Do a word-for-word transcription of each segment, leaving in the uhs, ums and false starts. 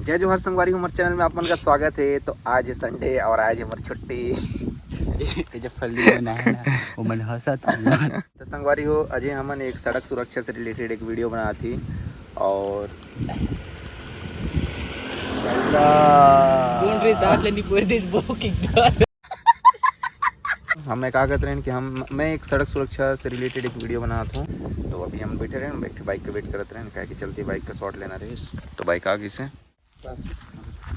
जय जोहार संगवारी हो, हमर चैनल में आप मन का स्वागत है। तो आज है संडे और आज है हमर छुट्टी। ये जो फल्ली मन आए ना, वो मन हंसत हे। तो संगवारी हो, अजे हमन एक सड़क सुरक्षा से रिलेटेड एक वीडियो बनात ही और कौन रे दांत ले निपोर दिस बो किक। हम, मैं का कहत रहेन कि हम, मैं एक सड़क सुरक्षा से रिलेटेड एक वीडियो बनात हूँ। तो अभी हम बैठे रहेन, बैठ के बाइक के वेट करत रहेन, काहे कि चलती बाइक का शॉट लेना रहिस। तो बाइक आ गइस हे।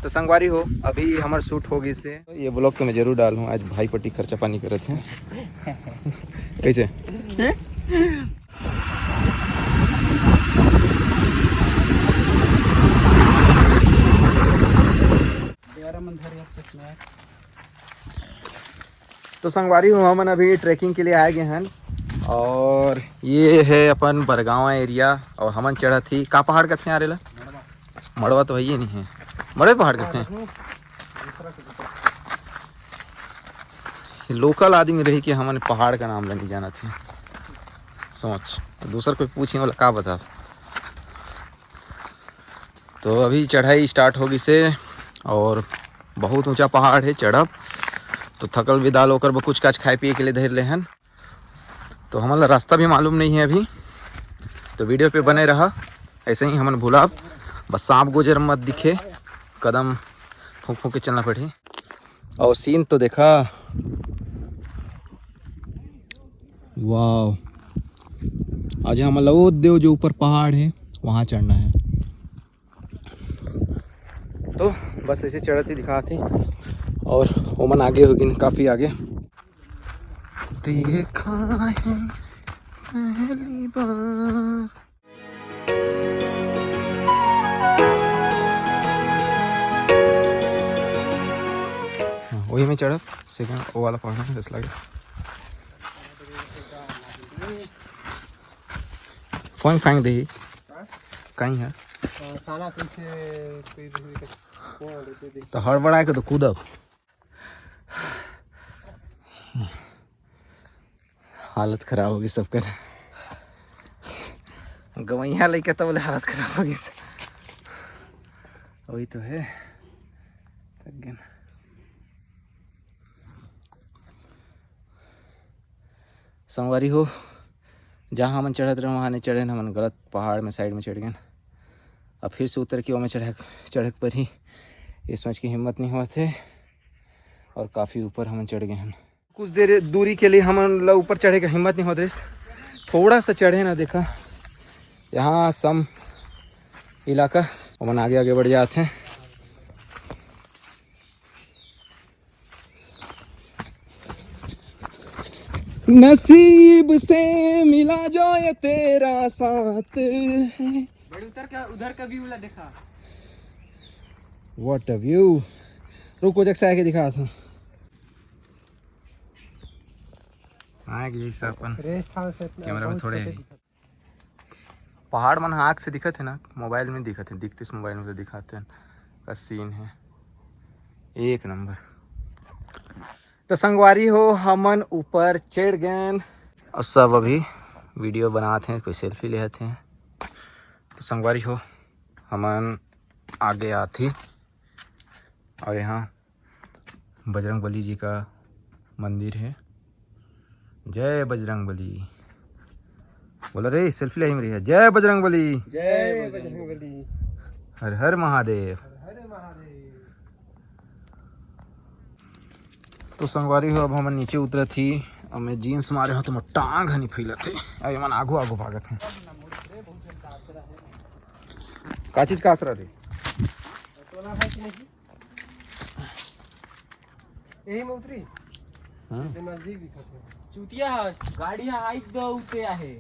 तो संगवारी हो, अभी हमर शूट हो गइस हे। ये ब्लॉग तो मैं जरूर डालूँ, आज भाई पट्टी खर्चा पानी करत हे। कैसे? तो संगवारी हो, हमन अभी ट्रेकिंग के लिए आए गए हन और ये है अपन बरगावा एरिया और हमन चढ़त ही का पहाड़ कथे यार एला? मड़वा तो है ये नहीं है, मड़वे पहाड़ कथे। लोकल आदमी रही कि हमन पहाड़ का नाम ला नहीं जानत ही। सोच, दूसर कोई पूछे वाला का बता। तो अभी चढ़ाई स्टार्ट हो गइस हे और बहुत ऊंचा पहाड़ है, चढ़ब तो थकल विदाल ओकर बर कुछ काच खाए पिए के लिए धर ले हन। तो हमन ला रास्ता भी मालूम नहीं है अभी, तो वीडियो पे बने रहा। ऐसे ही हमन भुलाब, बस सांप गोजर मत दिखे, कदम फूंक फूंक के चलना पड़ही। और सीन तो देखा, वाओ, आज हमन ला वो देव जो ऊपर पहाड़ है वहाँ चढ़ना है। तो बस ऐसे चढ़त ही दिखात ही और ओमन आगे हो गिन, काफी आगे। देखा है पहली बार। हाँ, वही में चढ़ब, सेकंड वो वाला पहाड़ है, जैसे लगे। फोन फेंक दे। कहीं है। साला कैसे कोई भी कोई तो हड़बड़ा के तो कूदब। हालत खराब होगी सबकर। गवैया लइका त बोले हालत खराब होगी। वही तो है। थक गए ना। संगवारी हो, जहाँ हमन चढ़त रहे वहाँ नहीं चढ़े, हमन गलत पहाड़ में साइड में चढ़ गए। अब फिर से उतर के ओमे चढ़े, चढ़े के परही, ये सोच के हिम्मत नहीं होत है। और काफ़ी ऊपर हमन चढ़ गए हैं। कुछ देर दूरी के लिए हमन ला ऊपर चढ़े के हिम्मत नहीं होत रहिस। थोड़ा सा चढ़े ना, देखा यहाँ सम इलाका, ओमन आगे आगे बढ़ जात हैं। नसीब से मिला जो ये तेरा साथ है। बड़ी उतर का, उधर का व्यू ला देखा। What a view। रुको, जग से आके दिखा था। हाँ, कि जैसे अपन रेस्ट हाउस है, कैमरा में बहुत थोड़े छोटे है। दिखत। पहाड़ मन आँख से दिखत है ना, मोबाइल में दिखत है, दिखते से मोबाइल में तो दिखाते हैं का सीन है एक नंबर। तो संगवारी हो, हमन ऊपर चढ़ गए और सब अभी वीडियो बनाते हैं, कोई सेल्फी लेते हैं। तो संगवारी हो, हमन आगे आथी और यहाँ बजरंग बली जी का मंदिर है। जय बजरंग बली। बोला रे, सेल्फी ले रही है। जय बजरंग बली। जय बजरंग बली। हर हर महादेव। हर हर महादेव। तो संगवारी हो, अब हमन नीचे उतरत ही। अब मैं जींस मारे हो तो मोर टांग हनी फैलत है। अब एमन आगू आगू भागत हैं। का चीज का आसरा रे? यही में उतरी। हाँ। ये नजदीक दिखत है। चुतिया है, गाड़ी है, हाइट दो उते आहे।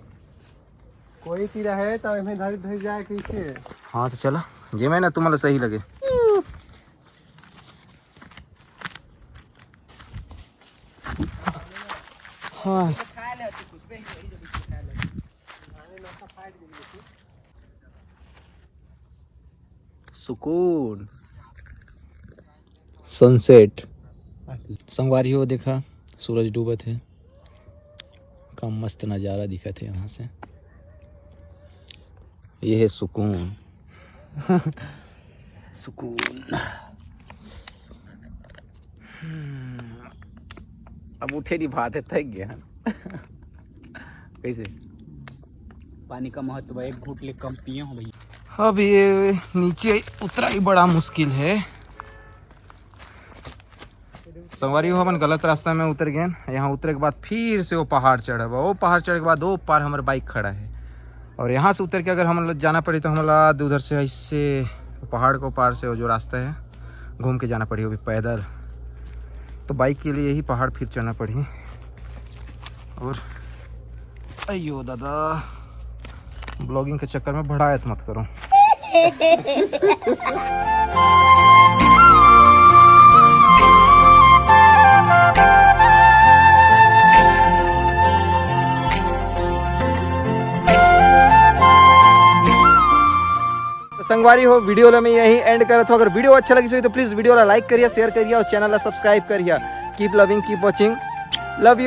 कोई तीरा है तो हमें धर धर जाए कैसे? हाँ, तो चला, जे में ना तुम्हारा सही लगे। हाँ। सुकून। सनसेट। संगवारी हो, देखा, सूरज डूबत है। का मस्त नज़ारा दिखत है यहाँ से। ये है सुकून। सुकून। हम्म, अब उठे नहीं भात है, थक गया। कैसे? पानी का महत्व है, एक घूंट ले कम पिए हो भैया। अब ये नीचे उतरा ही बड़ा मुश्किल है। संगवारी हो, अपन गलत रास्ता में उतर गए। यहाँ उतरे के बाद फिर से वो पहाड़ चढ़ब, वो पहाड़ चढ़े के बाद वो पार हमारे बाइक खड़ा है। और यहाँ से उतर के अगर हम लोग जाना पड़ी तो हम लोग उधर से ऐसे पहाड़ को पार से वो जो रास्ता है घूम के जाना पड़ी, वो भी पैदल। तो बाइक के लिए ही पहाड़ फिर चढ़ना पड़ी। और अयो दादा, ब्लॉगिंग के चक्कर में भड़ायत मत करो। तो संगवारी हो, वीडियो ला मैं यही एंड करत हो। अगर वीडियो अच्छा लगी तो प्लीज वीडियो ला लाइक करिए, शेयर करिए और चैनल ला सब्सक्राइब करिए। Keep loving, keep watching, love you।